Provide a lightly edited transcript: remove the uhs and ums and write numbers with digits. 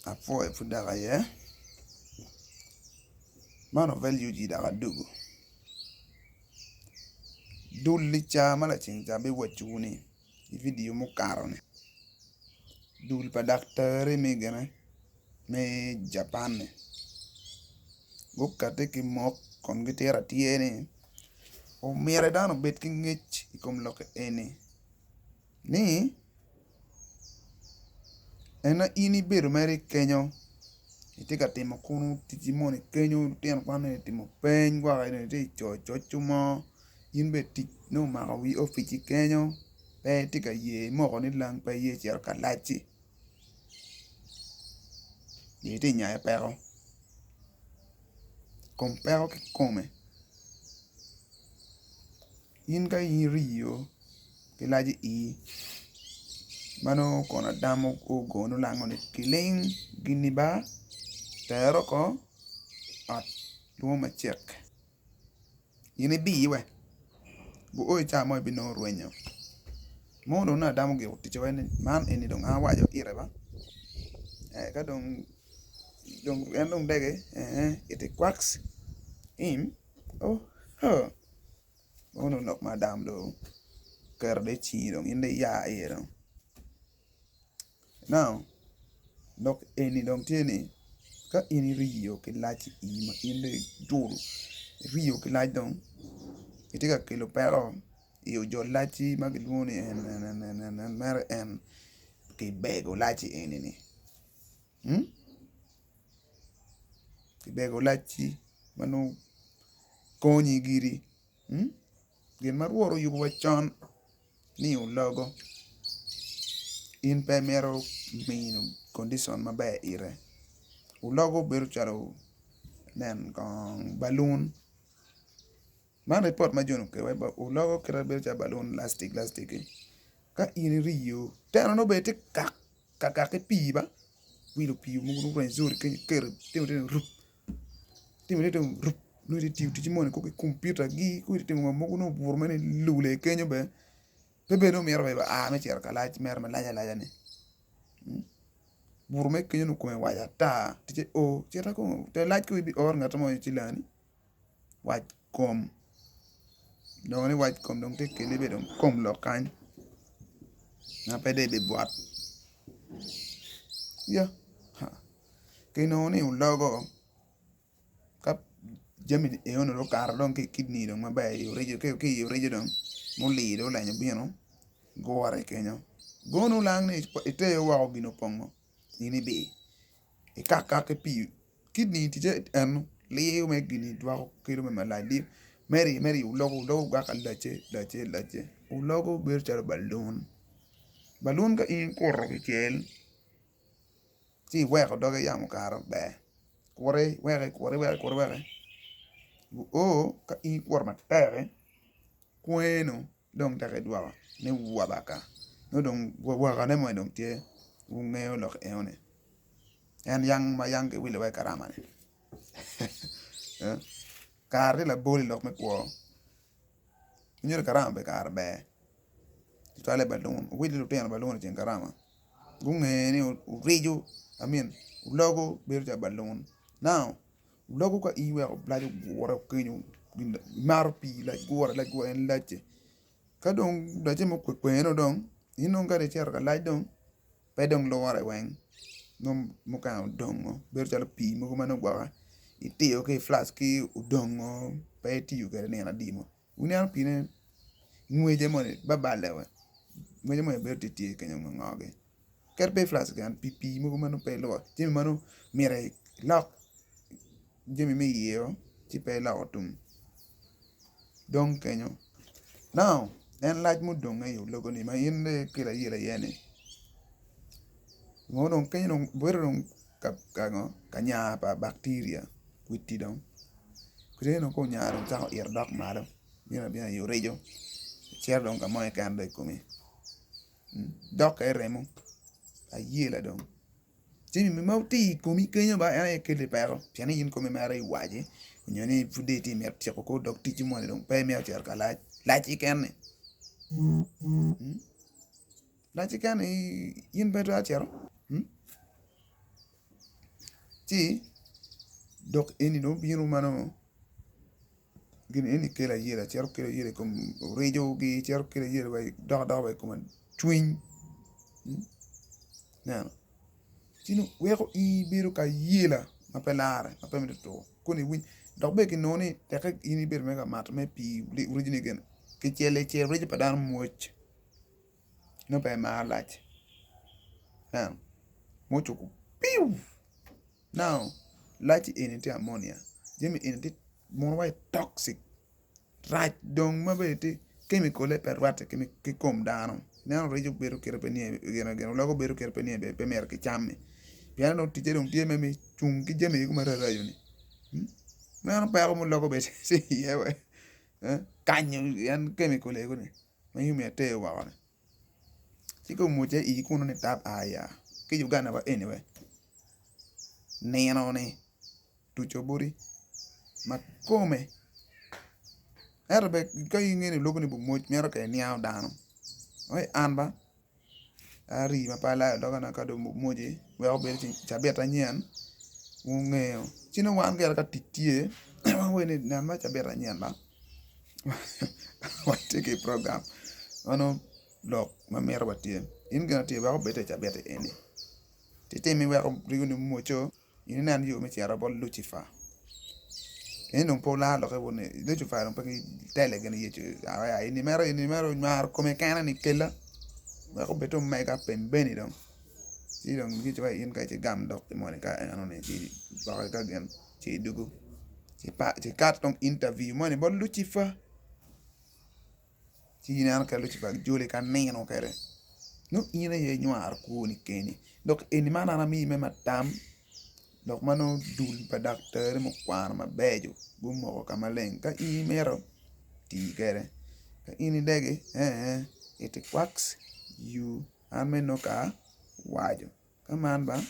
Apwoyo pud dok aye man ovel UG dok adugu dul-li ca ma laceng ca abiwacowu ni i vidio mukato ni dul pa daktari me gine me Japan-ni gukati ki mok kun gitito atir ni omyero dano obed ki ngec i kom lok eni ni en aye in ibedo mere kenyo itye ka timo kunu ticci moni kenyo lutino kwan nongo gitye ka timo peny gwok nyo itye ka coyo coc mo in bene tic nongo omako wi opic-ci kenyo pe itye ka ye imoko ni lang pe iye cito ka lacci itye ka nyayo peko kom peko kikome. In ka in iriyo ki lac i ii ma nongo kono adam ogone olango ni kiling gini ba ter oko ot lwongo macek in ibiwe guo i cawa mo ibinongo orwenyo mo dong nongo adam ogiko ticce wai ni man eni dong an awaco ite ba ka dong en dong dege it kwaks him. Meno lok ma adam dong oketo dong i cingi dong in dong iya iye dong now lok eni dong tye ni ka in iriyo ki lac i ii ma in dong ijolo iriyo ki lac dong itye ka kelo peko i ojol lacci ma kilwongo ni mere en kibego lacci eni-ni. Kibego lacci ma nongo konyi giri gin ma Rwot oyubo wa con ni ologo in pe imito miyo kondicon maber ite ologo bedo calo nen kong balun man ripot ma joni okelo ologo kite bedo calo balun lastic lastic-ki ka in iriyo teno nongo bene tye kak Kakak ki pii ba wilo pii mogo dong rweny kenyo iketo itimo rup itimo rup nongo itye ka tiyo ticci moni ki kompiutagi itye ka timo ngo mogo nongo obuto mere ilule kenyo bene pe bene nongo mito bene aa me cito ka lac mere malac alaca ni buto mere kenyo nongo kome waco ata ticce o cita kong te lac kong ibioro ngat mo ci lani. Wac kom nongo ni wac kom dong tye keli bene dong kom lok kany ma pe dong ibibwot ya kinongo ni ologo ka jami enoni dong okato dong ki i kidney dong maber ki i orijo dong mulir dong olenyo obino gure kenyo gono olang ni iter woko gin opongo in ibi ikak kak ki pii. Kidney ticce eno liyo me gini dwoko kelo me malac mere i ologo ologo gwoko lacce lacce lacce ologo bedo calo balun balun ka in ikuto kicel ci iweko doge yamo okato ber kute iweke ikute iweke ikute iweke oo ka in ikuto matek-ki kweno dong dok idwoko ni wabaka nongo dong wakane moni dong tye wungeyo lok enoni. En yang ma yang kiwilo iye karama-ni kare tye labol i lok me kwo nyuto ni karama bene kare ber tutwalle balun wuwil ki lutino balun i ceng karama gunge ni orico I mean ologo bedo calo balun now ologo ka in iweko lac ogure kenyo imato pii lac gure lac gure en lacce ka dong lacce ma okwekweno dong in dong ka dong icito ka lac dong. pe dong lure weng nongo mukene odongo bedo calo pii mogo ma nongo gwoka itiyo ki i flask ki odongo pe itiyo kwede nino adi mo ineno piine ngwece moni babale weng ngwece moni bedo tye tye kenyo ngo gi kadi pe i flask keken pi pii mogo ma nongo pe ilwoko jami ma nongo myero ilok jami me iye ci pe iloko tum dong kenyo. Now en lac mudonge i lobo-ni ma in dong ikelo ayela iye-ni ngo dong kenyo dong bedo dong ka nya pa bakteria kwidi dong kwidi dong ka onya dong cako ito dok malo bino abina i orico cito dong ka mo keken dong i komi dok kwede remo ayela dong. Jami ma tye i komi kenyo ba en aye keli peko pien ni in komi mere iwaci nyo ni pud dong itye mito tyeko kor dog ticci moni dong pe imito cito ka lac lac keken-ni lac keken-ni in pe itwero cito. Ci dok eni dong obino ma nongo gin eni kelo ayela cito kelo ayela i kom oricogi cito kelo ayela dok adoka wa i kom cwiny ineno ci dong weko in ibedo ki ayela ma pe larre ma pe mito tuko kono iwiny dok bene kinongo ni teke in ibedo mere ka mato mere pii oriconi gin kicel icel orico pa dano mwoc nongo pe imaro lac ineno ma ocuko piu now lac eni tye amonia jami eni tye muno waci toxic rac dong ma bene tye kemikole pe rwatte ki kom dano ineno reco bedo kite pe niye gin ologo bedo kite pe niye pe myero kicam-mi pien dong ticce dong tye me cung ki jami mogo maraco raco-ni ineno peko mulogo bene tye iye kanyo en kemikol ego-ni. Ma in omiyo ater woko ni ci ka omwoce i kunu ni tap aya ki Uganda wa eni wee nino ni tuco boti ma kome ento bene ka in ingeyo ni lobo ni bimwoc mito ka iniango dano wai an ba ari ma pe alayo doga ka dong omwoci wek obed cabit anyen wungeyo ci nongo wan gire ka tic tye wawaco ni nen ma cabit anyen ba. Watye ki program ma nongo lok ma mito watye in gin atir wek obed i cabit eni ci timi weko ringo ni mwoco in inen yo me cito bot Lucifer en dong pe olaro lokke wun ni Lucifer dong pe gitele gin Yecu eni mere eni mere onywaro kome kene ni kela wek obed omega pembeni dong ci dong Yecu waci in ka icigam dok moni ka enoni ci ipoke ka gin ci idwogo ci ikat dong interview moni bot Lucifer ci ineno ka Lucifer joli ka nino kwede nongo in aye inywaro kwoni keni dok eni man an amiyi me tam dok ma nongo dul pa daktari mukwano mabeco gumoko ka maleng ka in imito ti kwede ka in idegi it works you an mere nongo ka awaco ka man ba.